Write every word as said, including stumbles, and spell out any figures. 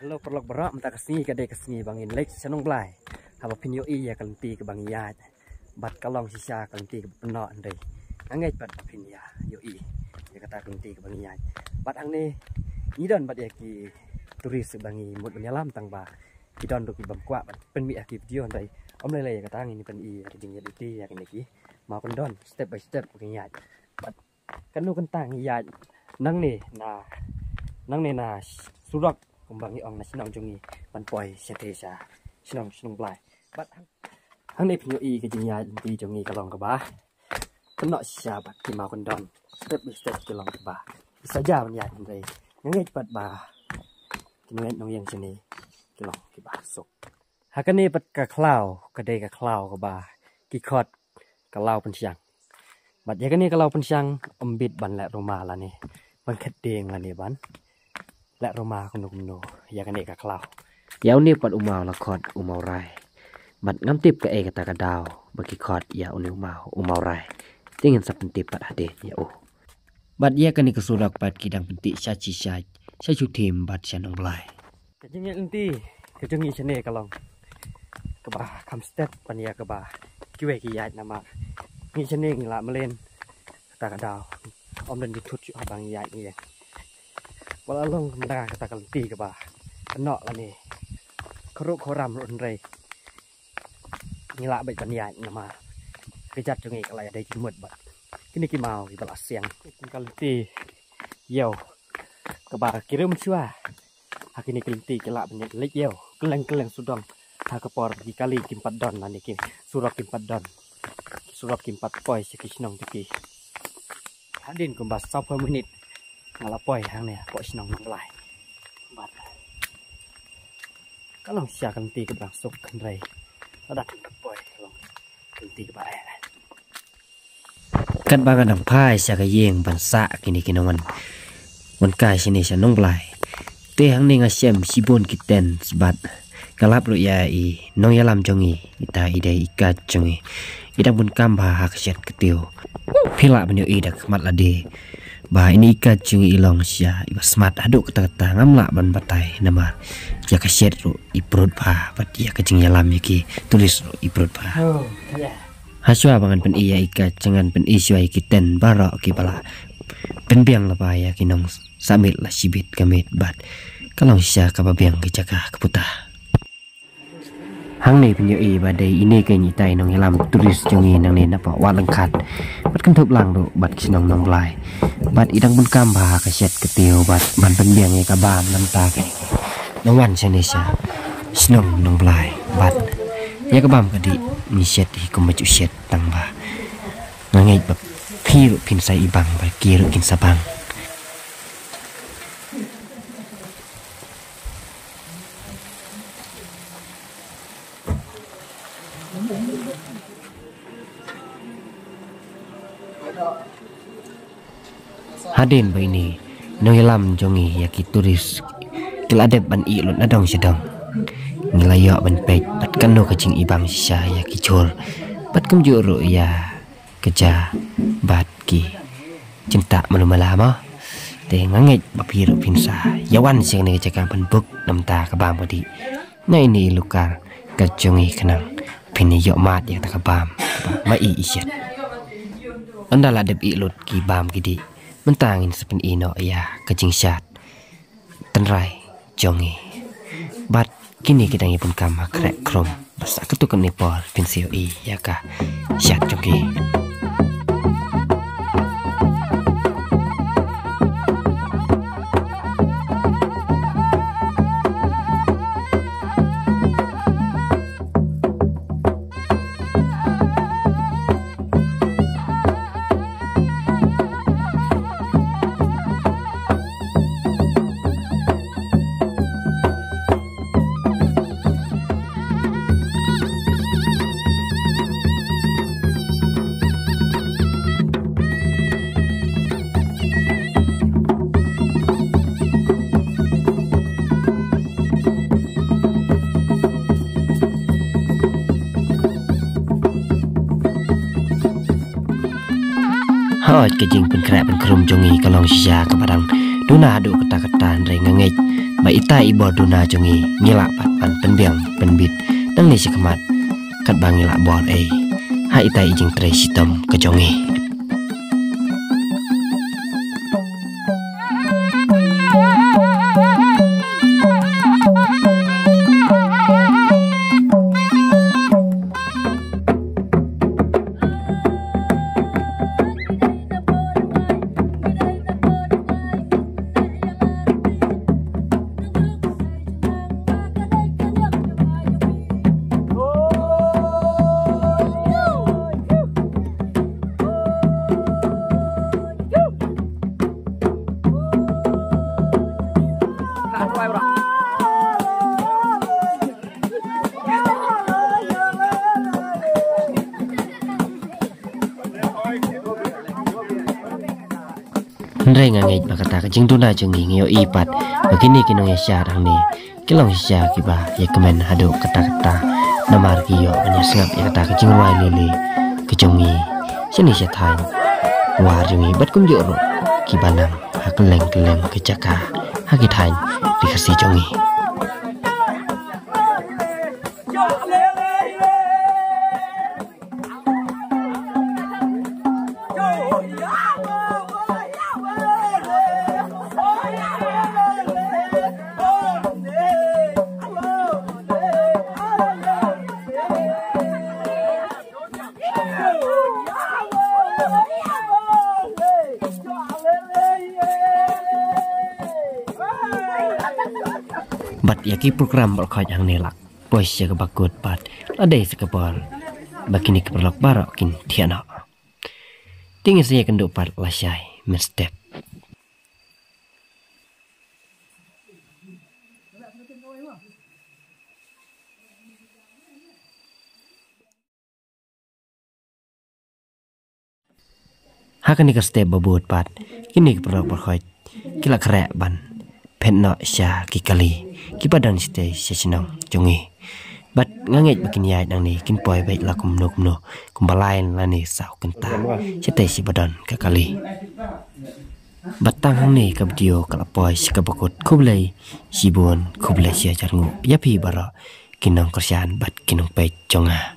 Hello paralok baroh, mynta ka sngi ka dei ka sngi ba ngin leit sha Nongblai. Haba phin ïohi ïa ka lynti kaba ngi ïaid. Bad ka long shisha ka lynti kaba pynnoh hynrei nga ngeit pat ba phin ïa ïohi ïa kata ka lynti kaba ngi ïaid. Bad hangne ngi don bad ïa ki tourist ba ngi mut ban ïalam tang ba ki don ruh ki bym kwah ban pynmih ha ki video hynrei ym lei lei ïa kata ngin pyn-i ïa ka jingïaid lynti ïa kine ki mawkyndon step by step ba ngi ïaid. Bad kano kynta ngi ïaid nangne na, nangne na surok kumba ngi ong na shnong jong ngi ban poi shatei sha shnong, shnong Blai. Bad hangne phin ïohi ka jingïaid lynti jong ngi ka long kaba pynnoh shisha bad ki mawkyndon step by step ki long kaba saja ban ïaid hynrei nga ngeit pat ba ki nongïaid nongïeng shane ki long kiba suk. Ha kane pat ka khlaw ka dei ka khlaw kaba ki khot ka law pynshang. Bad ïa kane ka law pynshang ym bit ban leh ruma lane ban khet dieng lane ban leh ruma kumno kumno ïa kane ka khlaw. Ïa une pat u maw la khot u Mawrai. Bad ngam tip kaei kata ka daw ba ki khot ïa une u maw u Mawrai. Te ngin sa pyntip pat hadien ïa u. Bad ïa kane ka surok pat ki dang pyntih sha Shisha, sha Shuthim bad sha Nongblai. Ka jingïaid lynti ka jong ngi shane ka long kaba kham stet ban ïa kaba kiwei ki ïaid namar ngi shane ngi la mlien kata ka daw. Ym don jingthut shuh haba ngi ïaid ngi ïeng. Wat la long kumta kata ka lynti kaba kynnoh lane kyrhuh kyrhuh ram ruh hynrei ngi lah beit ban ïaid namar ka jait jong ngi ka la ïadei jingmut bad kine ki maw kiba la siang. Ka lynti ïew kaba ki rem shuwa. Ha kine ki lynti ki lah ban ïaid leit ïew kylleng kylleng sawdong ha ka por ki kali kim pat don lane ki surok kim pat don. Ki surok kim pat poi sha ki shnong jong ki. Hadien kumba sawphew minit nga la poi hangne hapoh shnong Nongblai. Bad ka long shisha ka lynti kaba dang suk hynrei lada phin poi ka long ka lynti kaba eh. Katba nga dang phai sha ka ïing ban sah kine ki nongwan wan kai shane sha Nongblai. Te hangne nga shem shibun ki tent bad nga lap ruh ïa i nongïalam jong ngi, ita i dei i kait jong ngi. I dang bun kam bha ha ka shet ka tiew. Phi lah ban ïohi da ka khmat lade ba ine i kait jong ngi i long shisha iba smat haduh katta katta, ngam lah ban batai namar ïa ka shet ruh i prut bha bad ïa ka jingïalam ïa ki tourist ruh i prut bha. Oh, yeah. Hashwa ba ngan pyn-i ïa i kait jong ngan pyn-i shuwa ïa ki tent baroh kiba la pynbiang lypa ïa ki nong sah miet la shibit ka miet bad ka long shisha kaba biang ka jaka ka puta. Hangne phin ïohi ba dei ine keiñ ita i nongïalam tourist jong ngi nangne na poh Wah Lyngkhat. Bad kynthup lang ruh bad ki shnong Nongblai. Bad i dang bun kam bha ha ka shet ka tiew bad ban pynbiang ïa ka bam na bynta kine ki nongwan shane sha shnong Nongblai. Bad ïa ka bam ka dih ngi shet hi kumba ju shet tang ba nga ngeit ba phi ruh phin sa ibang ba ki ruh kin sa bang. Hadien ba ine i nongïalam jong ngi ïa ki tourist ki la dep ban ïeh lut na dong sha dong, ngi la ïoh ban peit bad kano ka jingibang shisha ïa ki jhur bad kumjuh ruh ïa ka ja bad ki jingtah malu mala mo. Te nga ngeit ba phi ruh phin sa ïa wan sha kane ka jaka ban buk na bynta ka bam ka dih na ine i lukar ka jong ngi khnang phin ïoh mad ïa kata ka bam kaba ma i i shet. Ynda la dep ïeh lut ki bam ki dih mynta ngin sa pyn-i noh ïa ka jingshad tynrai jong ngi. Bad kine ki dang ïa bun kam ha khreh khrum. Bad sa katto katne por phin sa ïohi ïa ka shad jong ki. Hooid, ka jingpynkhreh pynkhrum jong ngi ka long shisha kaba dang duna haduh katta katta, hynrei nga ngeit ba ita i bor duna jong ngi ngi lah pat ban pynbiang pynbit nangne shakhmat katba ngi lah bor ei ha ita i jingtrei shitom ka jong ngi. Hynrei nga ngeit ba kata ka jingduna jong ngi ngi ïohi pat ba kine ki nongïashad hangne ki long shisha kiba ïakmen haduh katta katta. Namar ki ïoh ban ïasngap ïa kata ka jingrwai lili ka jong ngi shane sha thaiñ War jong ngi bad kumjuh ruh kiba nang ha kylleng kylleng ka jaka ha ki thaiñ Ri Khasi jong ngi. Bad ïa ki program baroh khoit hangne lah poi sha kaba kut bad la dei sa ka por ba kine ki paralok baroh kin thiah noh. Te ngin sa ïakynduh pat lashai mynstep. Ha kane ka step ba bud pat kine ki paralok baroh khoit ki la khreh ban phet noh sha ki kali kiba don shatei sha shnong jong ngi. Bad nga ngeit ba kin ïaid nangne kin poi beit la kumno kumno kumba lai lane saw kynta shatei sha ba don ka kali. Bad tang hangne ka video ka la poi sha kaba kut. Khublei shibun, khublei shihajar nguh ïa phi baroh ki nongkyrshan bad ki nongpeit jong nga.